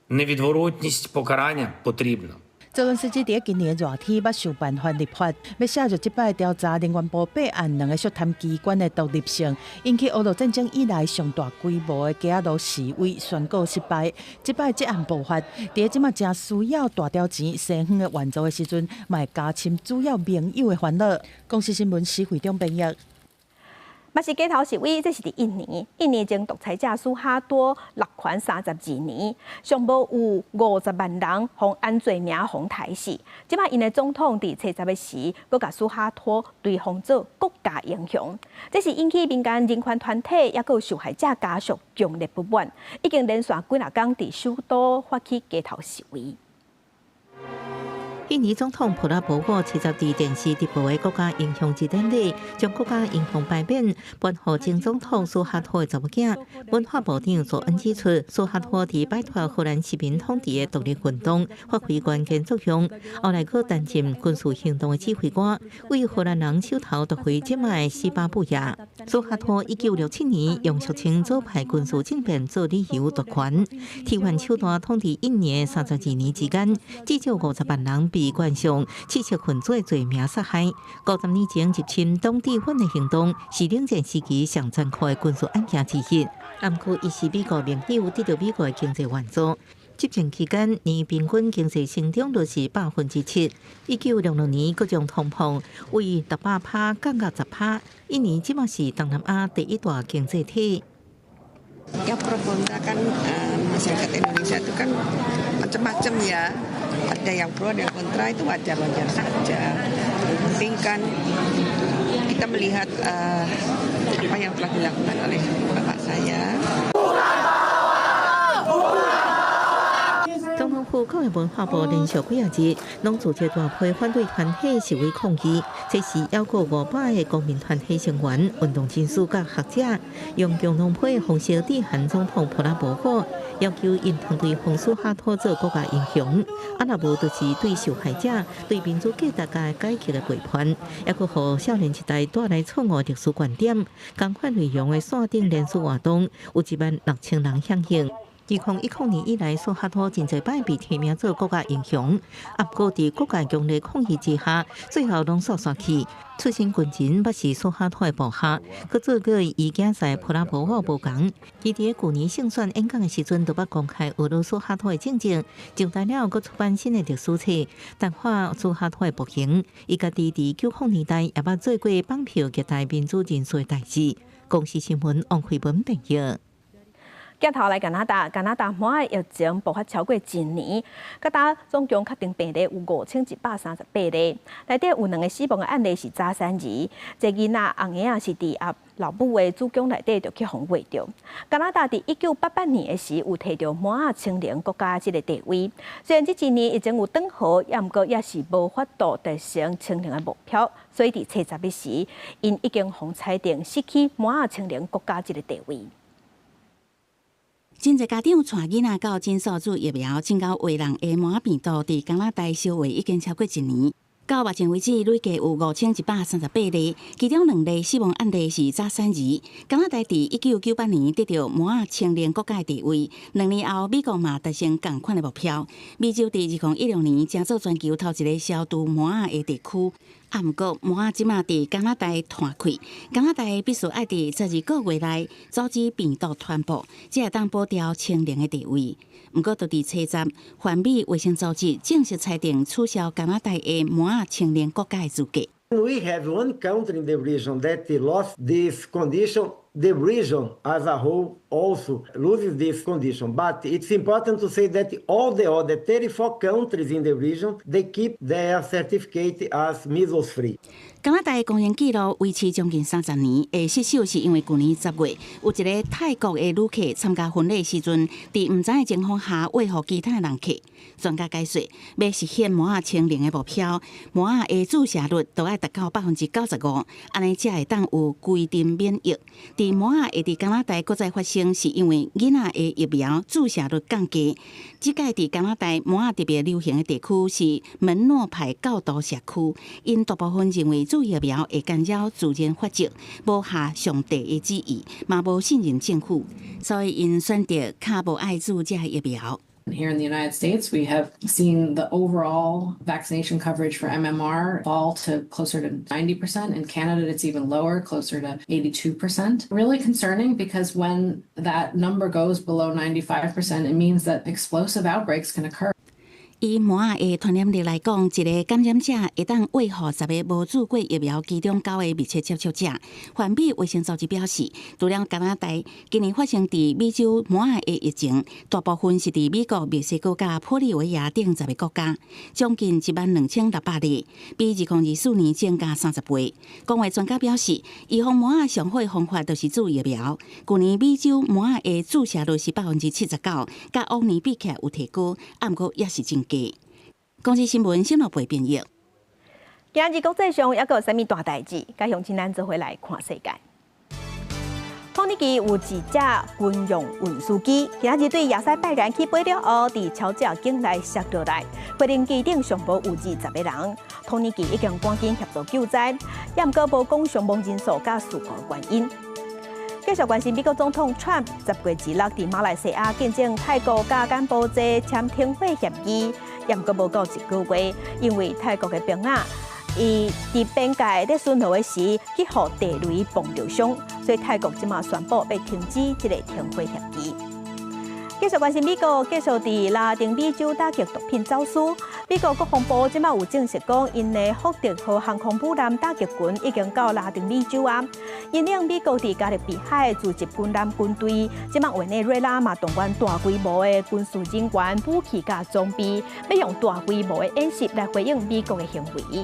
Невідворотність покарання потрібна. 澤倫斯基佇今年熱天捌想辦法立法，欲寫入這擺調查能源部弊案兩个肅貪機關的獨立性，引起烏俄戰爭以來上大規模的街仔路示威宣告失敗。這擺這案爆發，佇這馬誠需要大條錢西方的援助的時陣，嘛會加深主要盟友的煩惱。公視新聞施惠中編譯。嘛是街頭示威，這是佇印尼。印尼前獨裁者蘇哈多落權32年，上無有50萬人予按罪名予刣死。這擺𪜶的總統佇初十的時，閣共蘇哈托追封做國家英雄。這是引起民間人權團體抑閣有受害者家屬強烈不滿，已經連續幾若工佇首都發起街頭示威。印尼總統普拉博沃七十佇電視直播的國家英雄節典禮，將國家英雄牌匾頒予前總統蘇哈托的查某囝。文化部長索恩指出，蘇哈托佇擺脫荷蘭殖民統治的獨立運動發揮關鍵作用，後來閣擔任軍事行動的指揮官，為荷蘭人手頭奪回這擺的西巴布亞。蘇哈托1967年用俗稱左派軍事政變做理由奪權，替換手段統治印尼32年之間，至少50萬人被冠上刺殺分子的罪名殺害。50年前入侵東帝汶的行動，是冷戰時期上殘酷的軍事案件之一。毋過，伊是美國盟友，得著美國的經濟援助。執政期間，年平均經濟成長率是7%。1966年，閣將通膨為600趴降到10趴。印尼這馬是東南亞第一大經濟體。 Ya pro kontra kan masyarakat Indonesia itu kan macam-macam ya. Ada yang pro, ada yang kontra, itu wajar-wajar saja. Yang penting kan kita melihat apa yang telah dilakukan oleh bapak saya. 總統府國土的文化部連續幾仔日，攏組織大批反對團體示威抗議，這時猶閣500个公民團體成員、運動人士佮學者，用共同批的方式致函總統普拉博沃，要求𪜶通對予蘇哈托做國家英雄，啊若無就是對受害者、對民主價值佮改革的背叛，猶閣予少年一代帶來錯誤歷史觀點。仝款內容的線頂聯署活動，有16,000人響應。2010年以來，蘇哈托真濟擺被提名做國家英雄，啊，毋過佇各界強烈抗議之下，最後攏煞煞去。出身軍人，捌是蘇哈托的部下，閣做過伊囝婿普拉博沃無仝。伊佇舊年勝選演講的時陣，就捌公開侮辱蘇哈托的政績，上台了閣出版新的歷史冊，淡化蘇哈托的暴行。伊家己佇90年代也捌做過綁票擊退民主人士的代誌。公視新聞王慧文編譯。鏡頭來加拿大，加拿大麻仔疫情爆發超過一年，到今總共確定病例有5138例，內底有兩个死亡的案例是早產兒，這囡仔紅嬰仔是佇阿老母的子宮內底就去予餵著。加拿大佇1988年的時有提著麻仔清零國家這个地位，雖然這一年疫情有轉好，也毋過也是無法度達成清零的目標，所以佇初十日時，𪜶已經予裁定失去麻仔清零國家這个地位。真濟家長帶囡仔到診所注疫苗，拯救懷人的麻仔病毒佇加拿大燒話已經超過一年。到目前為止，累計有5138例，其中兩例死亡案例是早產兒。加拿大佇1998年得著麻仔清零國家的地位，2年後美國嘛達成仝款的目標。美洲佇2016年成做全球頭一个消除麻仔的地區。啊，毋過麻仔這馬佇加拿大湠開，加拿大必須愛佇12個月內阻止病毒傳播，才會當保牢清零的地位。毋過，就佇初十，環美衛生組織正式裁定取消加拿大的麻仔清零國家的資格。 We have one country in the region that lost this condition. The region as a whole also loses this condition. But it's important to say that all the other 34 countries in the region, they keep their certificate as measles free. 加拿大公認紀錄維持將近30年，會失守是因為舊年10月有一个泰國的旅客參加婚禮時陣，佇毋知的情況下餵予其他的人客。專家解說，欲實現麻仔清零的目標，麻仔的注射率都愛達到95%，按呢才會當有規定免疫。佇麻仔會佇加拿大閣再發生，是因為囡仔的疫苗注射率降低。這屆佇加拿大麻仔特別流行的地區是門諾派教徒社區，𪜶大部分認為注疫苗會干擾自然法則，無合上帝的旨意，嘛無信任政府，所以𪜶選擇較無愛注這疫苗。 Here in the United States, we have seen the overall vaccination coverage for MMR fall to closer to 90%. In Canada, it's even lower, closer to 82%. Really concerning because when that number goes below 95%, it means that explosive outbreaks can occur. 以麻仔的傳染力來講，一个感染者會當餵予10个無注過疫苗其中九个密切接觸者。環美衛生組織表示，除了加拿大，今年發生佇美洲麻仔的疫情，大部分是佇美國、墨西哥佮玻利維亞等10个國家，將近12,600例，比2024年增加30倍。公衛專家表示，預防麻仔上好的方法就是注疫苗。舊年美洲麻仔的注射率是79%，佮往年比起來有提高，啊，毋過也是真低。公視新聞新聞部編譯。今日國際上猶閣有啥物大代誌？佮鄉親咱做伙來看世界。土耳其有一隻軍用運輸機，今日對亞塞拜然起飛了後，佇喬治亞境內摔落來，飛行機頂上無有20個人。土耳其已經趕緊協助救災，也毋過無講傷亡人數佮事故原因。繼續關心美國總統川普10月26佇馬來西亞見證泰國佮柬埔寨簽停火協議，也毋過無夠一個月，因為泰國的兵仔伊佇邊界咧巡邏的時，去予地雷碰著傷，所以泰國這馬宣布欲停止這个停火協議。繼續關心美國，繼續佇拉丁美洲打擊毒品走私。美國國防部這馬有證實講，𪜶的福特號航空母艦打擊群已經到拉丁美洲啊。引領美國佇加勒比海組織軍艦軍隊，這馬委內瑞拉嘛動員大規模的軍事人員、武器佮裝備，欲用大規模的演習來回應美國的行為。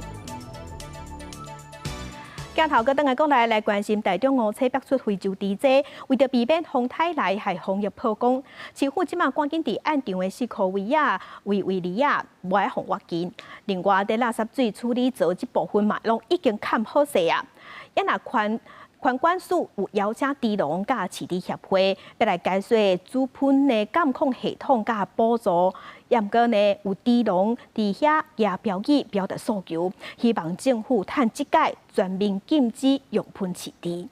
鏡頭閣轉來國內來關心台中五車北出非洲豬災，為著避免風颱來害風葉破光，市府這馬趕緊佇岸場的四箍圍仔圍圍籬仔，無愛予挖近。另外，佇垃圾水處理槽這部分嘛，攏已經崁好勢啊。也若環環管署有邀請豬農佮飼豬協會，欲來解說豬糞的監控系統佮補助。也毋過呢，有豬農佇遐舉標語表達訴求，希望政府趁這擺全面禁止用糞飼豬。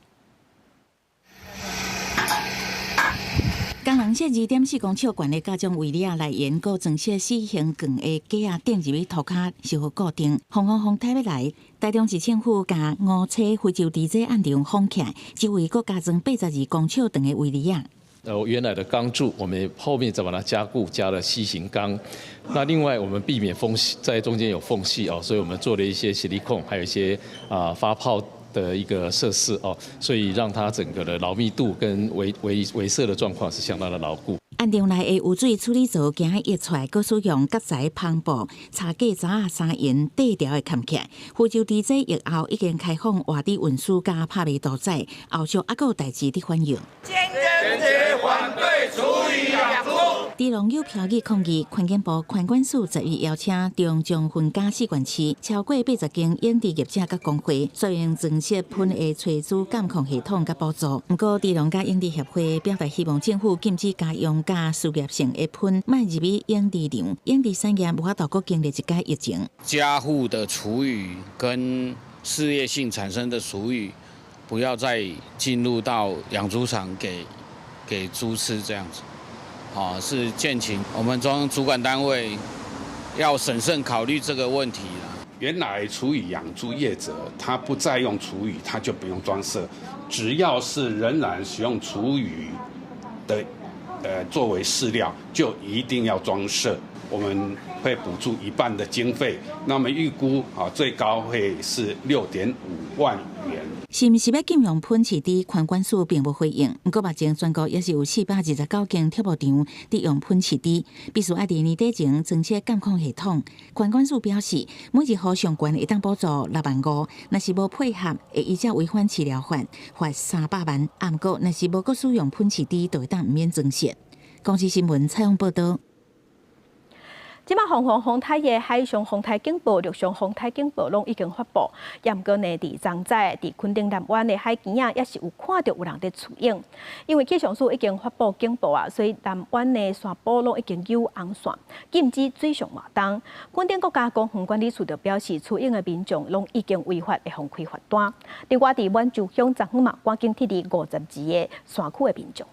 工人設2.4公尺懸的加裝圍籬仔來緣，閣裝設四形鋼的架仔釘入去塗跤，修好固定。防風風颱欲來，台中市政府共五車非洲豬災岸場封起來，周圍閣加裝82公尺長的圍籬仔。原來的鋼柱，我們後面再把它加固，加了 C 型鋼。那另外，我們避免縫隙，在中間有縫隙哦，所以我們做了一些矽利康，還有一些發泡的一個設施哦，所以讓它整個的牢密度跟圍圍圍設的狀況是相當的牢固。岸場內的污水處理槽驚溢出來，閣使用夾材帆布、柴架閘仔三用底條的崁起來。非洲豬災疫後已經開放活豬運輸佮拍賣屠宰，後續猶閣有代誌佇反映。堅決反對廚餘養豬。豬農有標語抗議，環境部環管署10月邀請中彰分嘉四縣市超過80間養豬業者佮工會，採用裝設糞的炊煮監控系統佮補助。毋過，豬農佮養豬協會表達希望政府禁止家用佮事業性的糞莫入去養豬場，養豬產業無法度閣經歷一擺疫情。家戶的廚餘跟事業性產生的廚餘，不要再進入到養豬場給豬吃這樣子。哦，是建請我們中央主管單位要審慎考慮這個問題啦。原來廚餘養豬業者，他不再用廚餘，他就不用裝設。只要是仍然使用廚餘的，作為飼料，就一定要裝設。我們會補助一半的經費，那麼預估啊，最高會是6.5萬元。是毋是欲禁用糞飼豬？環管署並無回應。毋過目前全國猶是有429間畜牧場佇用糞飼豬，必須愛佇年底前裝設監控系統。環管署表示，每一戶上懸會當補助6萬5，若是無配合，會依照違反飼料法罰300萬。啊，毋過若是無閣使用糞飼豬，就會當毋免裝設。公視新聞採訪報導。這馬防風風颱的海上風颱警報、陸上風颱警報攏已經發布。也毋過呢，佇昨早佇墾丁南灣的海墘仔，猶是有看著有人佇出泳。因為氣象署已經發布警報啊，所以南灣的沙埔攏已經有紅線，禁止水上活動。墾丁國家公園管理處就表示，出泳的民眾攏已經違法，會予開罰單。另外，佇滿洲鄉昨昏嘛，趕緊撤離52個山區的民眾。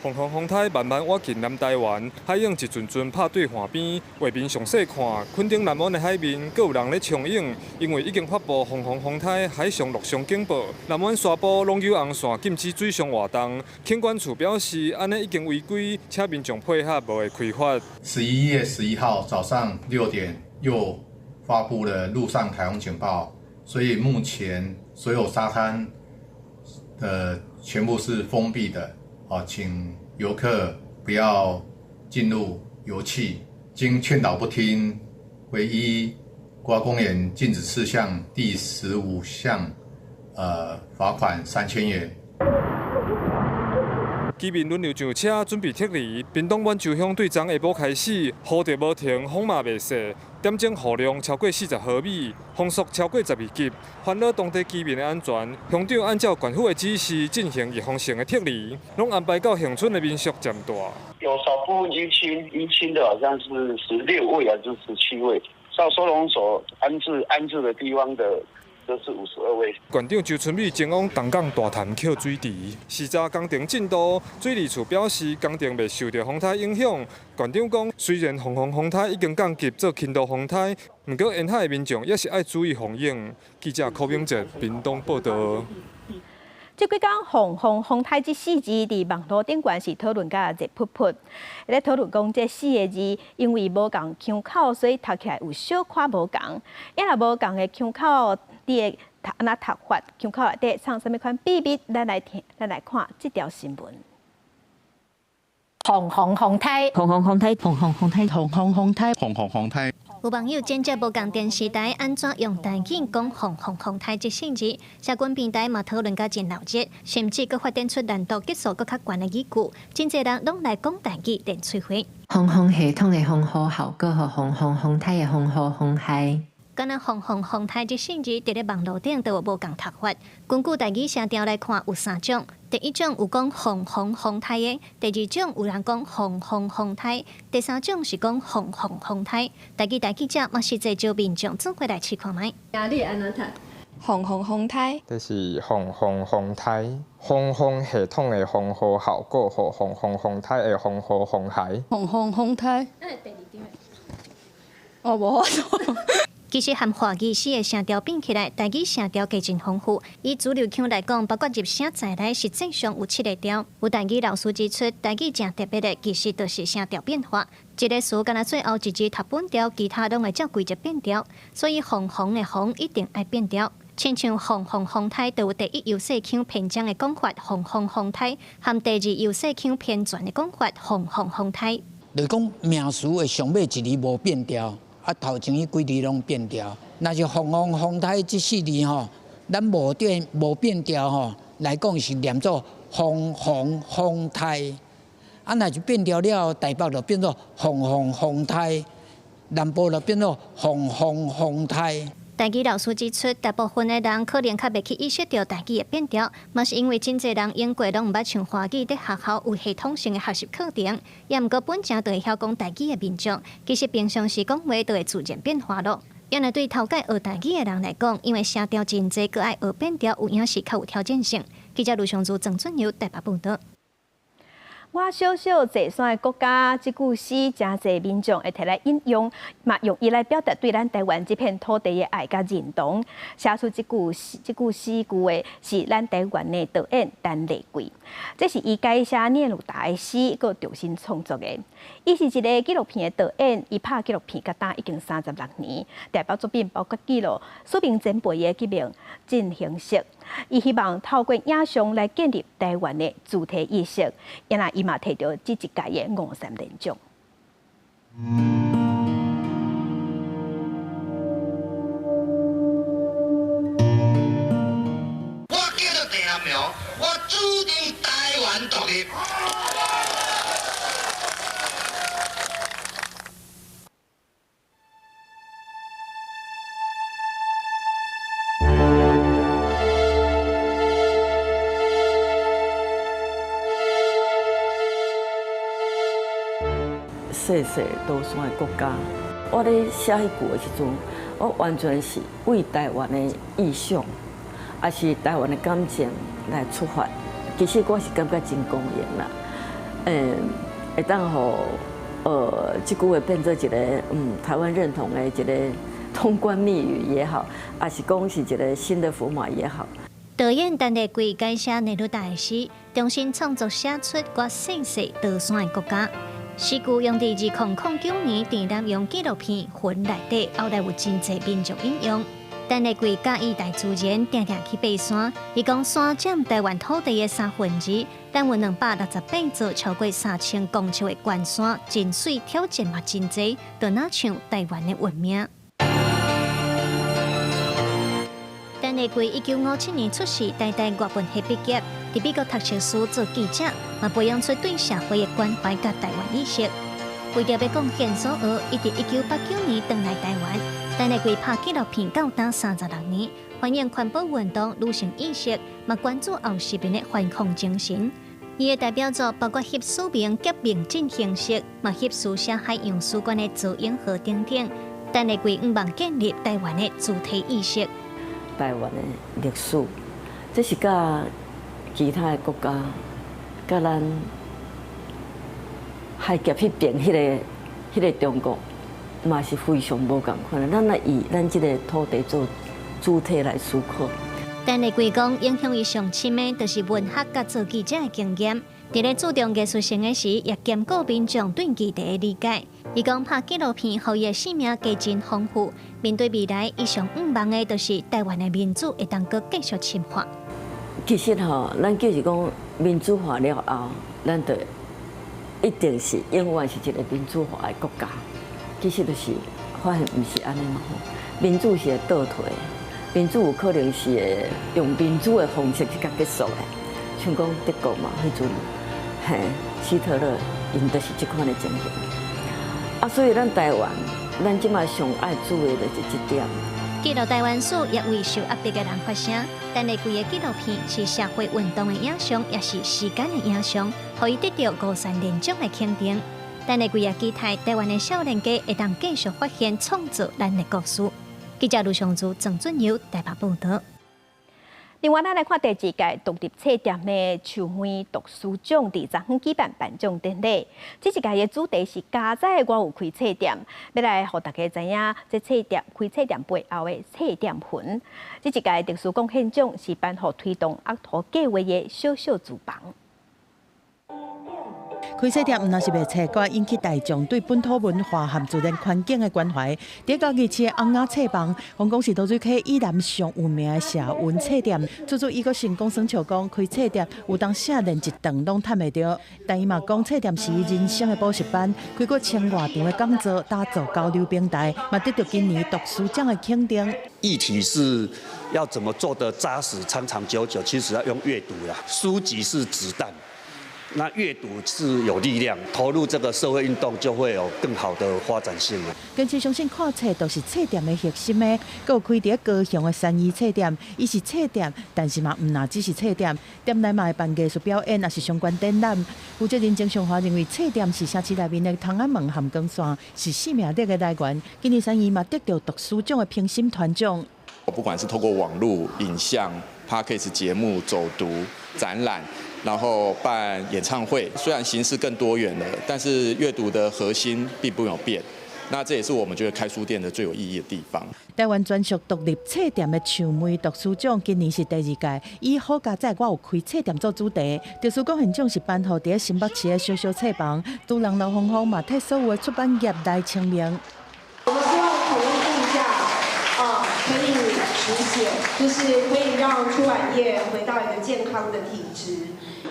風風風颱慢慢倚近南台灣，海湧一陣陣拍對岸邊。畫面詳細看，墾丁南灣的海面，閣有人咧衝泳，因為已經發布風風風颱海上陸上警報，南灣沙埔攏有紅線禁止水上活動。墾管處表示，按呢已經違規，請民眾配合，無會開罰。11月11號早上6點又發布了陸上颱風警報，所以目前所有沙灘的全部是封閉的。啊，請遊客不要進入遊憩，經勸導不聽，會依國家公園禁止事項第15項，罰款3000元。居民輪流上車準備撤離。屏東滿洲鄉對昨下晡開始，雨就無停，風嘛袂細，點鐘雨量超過40毫米，風速超過12級，煩擾當地居民的安全。鄉長按照縣府的指示進行預防性的撤離，攏安排到恆春的民宿暫住。有少部分依親，依親的好像是16位還是17位，到收容所安置的地方的。這是52位。縣長周春米前往東港大潭抾水池，視察工程進度。水利處表示，工程袂受著風颱影響。縣長講，雖然防風風颱已經降級做輕度風颱，毋過沿海的民眾猶是愛注意防湧。記者柯明哲屏東報導。這幾工防風風颱這四字佇網路頂懸是討論甲熱噗噗，咧討論講這四个字因為無仝腔口，所以讀起來有小可無仝。抑若無仝的腔口，你會讀按怎讀法？腔口內底藏啥物款秘密？咱來聽，咱來看這條新聞。防風風颱，防風風颱，防風風颱，防風風颱，防風風颱。有網友剪接無仝電視台按怎用台語講“防風風颱”這四字，社群平台嘛討論甲真鬧熱，甚至閣發展出難度級數閣較懸的語句，真濟人攏來講台語練喙皮。防風系統的防護效果，予防風風颱的防雨風害。敢若防風風颱這四字，佇咧網路頂都有無仝讀法。根據台語聲調來看，有三種。第一種有講防風風颱的，第二種有人講防風風颱，第三種是講防風風颱。台語台記者嘛實際招民眾做伙來試看覓。啊，你會按怎讀？防風風颱。這是防風風颱，防風系統的防護效果，予防風風颱的防雨風害。防風風颱。那第二種。哦，無法度。其實和華語詩的聲調比起來，台語聲調加真豐富。以主流腔來講，包括入聲在內，實際上有七个調。有台語老師指出，台語誠特別的，其實就是聲調變化。一个詞干焦最後一字讀本調，其他攏會照規則變調。所以防風的風一定愛變調。親像防風風颱，就有第一優勢腔偏正的講法，防風風颱；和第二優勢腔偏轉的講法，防風風颱。就是講名詞的上尾一字無變調。啊，頭前彼幾字攏變調。若是防風風颱這四字吼，咱無變無變調吼，來講是念做防風風颱。啊，若是變調了後，台北就變做防風風颱，南部就變做防風風颱。台語老師指出，大部分的人可能較袂去意識著台語的變調，嘛是因為真濟人英國攏毋捌像華語佇學校有系統性的學習課程，也毋過本正就會曉講台語的民眾，其實平常時講話就會自然變化囉。猶若對頭擺學台語的人來講，因為聲調真濟，閣愛學變調，有影是較有挑戰性。記者盧尚如、鄭俊友台北報導。我小小坐山的國家，這句詩誠濟民眾會提來引用，嘛用伊來表達對咱台灣這片土地的愛佮認同。寫出這句詩這句詩句的是咱台灣的導演陳麗貴，這是伊改寫聶魯達的詩，閣重新創作的。伊是一个紀錄片的導演，伊拍紀錄片到今已經36年，代表作品包括記錄署名前輩的革命進行式。伊希望透過影像來建立台灣的主體意識，因為伊嘛提著這一屆的五三連獎。我叫做鄭南榕，我主張台灣獨立。細細島山的國家，我咧寫彼句的時陣，我完全是為台灣的意向，也是台灣的感情來出發。其實我是感覺真光榮啦，會當予這句話變做一个台灣認同的一个通關密語也好，抑是講是一个新的符碼也好。導演陳麗貴改寫聶魯達的詩，重新創作寫出我細細島山的國家。詩句用佇2009年鄭南榕紀錄片《魂》內底，後來有真濟民眾引用。陳麗貴佮意大自然，定定去爬山。伊講山佔台灣土地的2/3，咱有268座超過3000公尺的懸山，真媠挑戰嘛真濟，就若像台灣的運命。陳麗貴1957年出世，台大外文系畢業，佇美國讀碩士做記者，嘛培養出對社會的關懷佮台灣意識。為著欲貢獻所學，伊佇1989年轉來台灣。陳麗貴拍紀錄片到今36年，反映環保運動、女性意識，嘛關注後殖民的反抗精神。伊的代表作包括翕署名革命進行式，嘛翕書寫海洋史觀的造影號等等。陳麗貴向望建立台灣的主體意識。台灣的歷史，這是佮其他的國家，佮咱海峽彼邊彼个中國，嘛是非常無仝款的。咱來以咱這个土地做主體來思考。陳麗貴講，影響伊上深的，就是文學佮做記者的經驗。佇咧注重藝術性的時，也兼顧民眾對議題的理解。伊講拍紀錄片，予伊的生命加真豐富。面對未來，伊上向望的，就是台灣的民主會當閣繼續深化。其實吼，咱就是講民主化了後，咱就一定是永遠是一个民主化的國家。其實就是發現毋是按呢嘛吼，民主是會倒退，民主有可能是會用民主的方式去共結束的，像講德國嘛，彼陣嘿，希特勒𪜶就是這款的情形。啊，所以咱台灣，咱這馬上愛注意的就是這點。記錄台灣史，也為受壓迫的人發聲。但係規个紀錄片是社會運動的影像，也是時間的影像，予伊得著五三連獎的肯定。但係規個期待台灣的少年家會當繼續發現創造咱的故事。記者盧尚珠、鄭俊友台北報導。另外，咱來看第二屆獨立冊店的樹莓讀書獎，佇昨昏舉辦頒獎典禮。這一屆的主題是佳哉我有開冊店，欲來予大家知影這冊店開冊店背後的冊店魂。這一屆特殊貢獻獎是頒予推動樂圖計畫的小小廚房。開冊店毋但是賣冊，閣引起大眾對本土文化和自然環境的關懷。佇嘉義市的尪仔冊房，風講是濁水溪以南上有名的社運冊店。厝主伊閣成功耍笑講，開冊店有當時連一頓攏趁袂著，但伊嘛講冊店是伊人生的補習班，開過千外場的講座，打造交流平台，嘛得著今年讀書獎的肯定。議題是要怎麼做得紮實、長長久久，其實要用閱讀啦。書籍是子彈。那閱讀是有力量，投入這個社會運動就會有更好的發展性。堅持相信看冊就是冊店的核心的，閣有開佇高雄的三義冊店，伊是冊店，但是嘛毋但只是冊店，店內嘛會辦藝術表演，抑是相關展覽。負責人曾尚華認為，冊店是城市內面的窗仔門和光線，是生命力的來源。今年三義嘛得著讀書獎的評審團獎。不管是透過網路、影像、Podcast 節目、走讀、展覽。然後辦演唱會，雖然形式更多元了，但是閱讀的核心並沒有變。那這也是我們覺得開書店的最有意義的地方。台灣專屬獨立冊店的樹莓讀書獎今年是第二屆，以好佳哉我有開冊店做主題。特殊貢獻獎是頒予佇新北市的小小冊房，主人劉芳芳嘛替所有的出版業來簽名。我們希望統一定價，啊，可以實現，就是可以讓出版業回到一個健康的體質。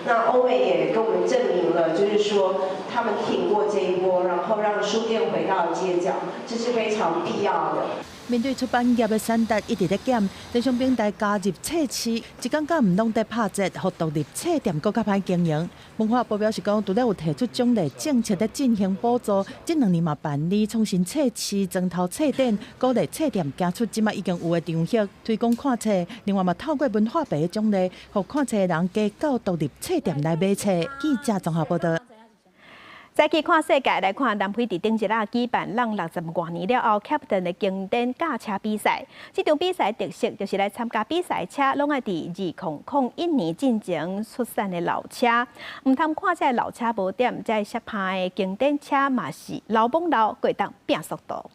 那歐美也跟我們證明了，就是說他們挺過這一波，然後讓書店回到街角，這是非常必要的。面對出版業的產值一直咧減，電商平台加入冊市，一感覺毋攏咧拍折，予獨立冊店閣較歹經營。文化部表示講，除了有提出獎勵政策咧進行補助，這兩年嘛辦理創新冊市、磚頭冊展，鼓勵冊店行出這馬已經有的場域，推廣看冊。另外嘛透過文化部的獎勵，予看冊的人加到獨立冊店來買冊。記者綜合報導。再去看世界來看，南非佇頂一日舉辦湳六十外年了後 Kempton 的經典轎車比賽。這場比賽特色就是來參加比賽車，攏愛佇2001年進前出產的老車。毋通看這老車無點，這攝拍的經典車嘛是老罔老，閣會當拼速度。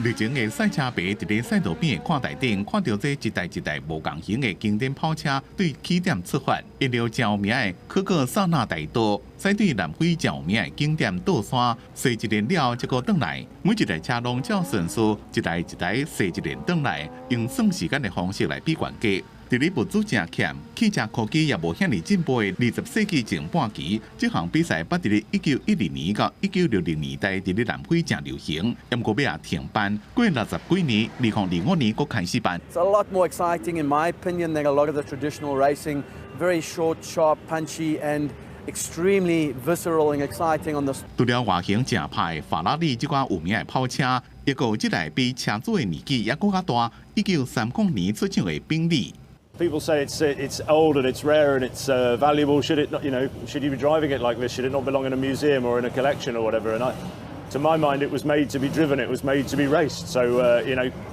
熱情的賽車迷佇咧賽道邊的看台頂，看著這一台一台無仝型的經典跑車對起點出發，沿路誠有名的可可薩納大道，駛對南非誠有名的景點倒山，踅一輪了後，才閣轉來。每一台車攏照順序，一台一台踅一輪轉來，用算時間的方式來比懸低。佇咧物資誠欠、汽車科技也無遐爾進步的20世紀前半期，這項比賽捌佇咧1912年到1960年代佇咧南非誠流行，毋過尾仔停辦。過六十幾年，2005年閣開始辦。 It's a lot more exciting, in my opinion, than a lot of the traditional racing. Very short, sharp, punchy, and extremely visceral and exciting on the. 除了外形誠歹的法拉利這款有名的跑車，抑閣有這台比車主的年紀猶閣較大，1930年出廠的賓利。 People say it's old and it's rare and it's valuable. Should it not, should you be driving it like this? Should it not belong in a museum or in a collection or whatever? And I, to my mind, it was made to be driven. It was made to be raced. So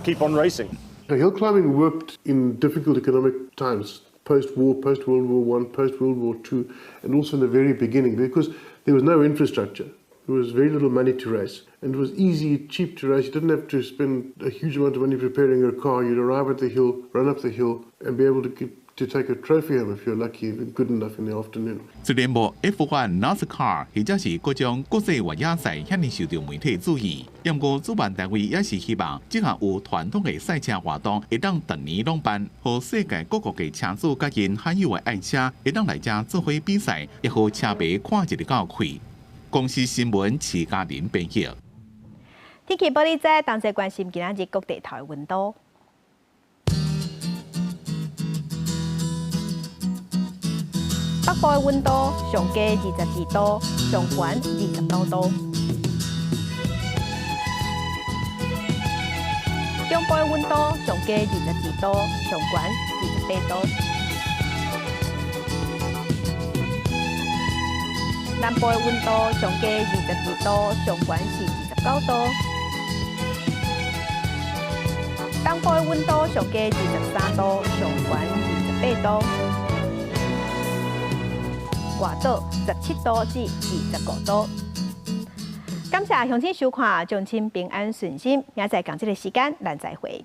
keep on racing. The hill climbing worked in difficult economic times, post-war, post-World War I, post-World War II, and also in the very beginning because there was no infrastructure. There was very little money to race, and it was easy, cheap to race. You didn't have to spend a huge amount of money preparing your car. You'd arrive at the hill, run up the hill, and be able to take a trophy home if you're lucky and good enough in the afternoon. 雖然無 F1、NASCAR 或者是各種國際越野賽遐爾受著媒體注意，毋過主辦單位也是希望這項有傳統的賽車活動會當逐年攏辦，予世界各國的車主佮𪜶罕有的愛車會當來遮做伙比賽，會予車迷看一个夠氣。公視新聞徐嘉玲編譯。天氣報你知，同齊關心今仔日各地頭的溫度。北部的溫度上低22度，上懸29度。中部的溫度上低22度，上懸28度。南部的溫度上低22度，上懸是29度。東部的溫度上低23度，上懸28度。外島17度至25度。感謝鄉親收看，祝親平安順心。明仔載仝這个時間，咱再會。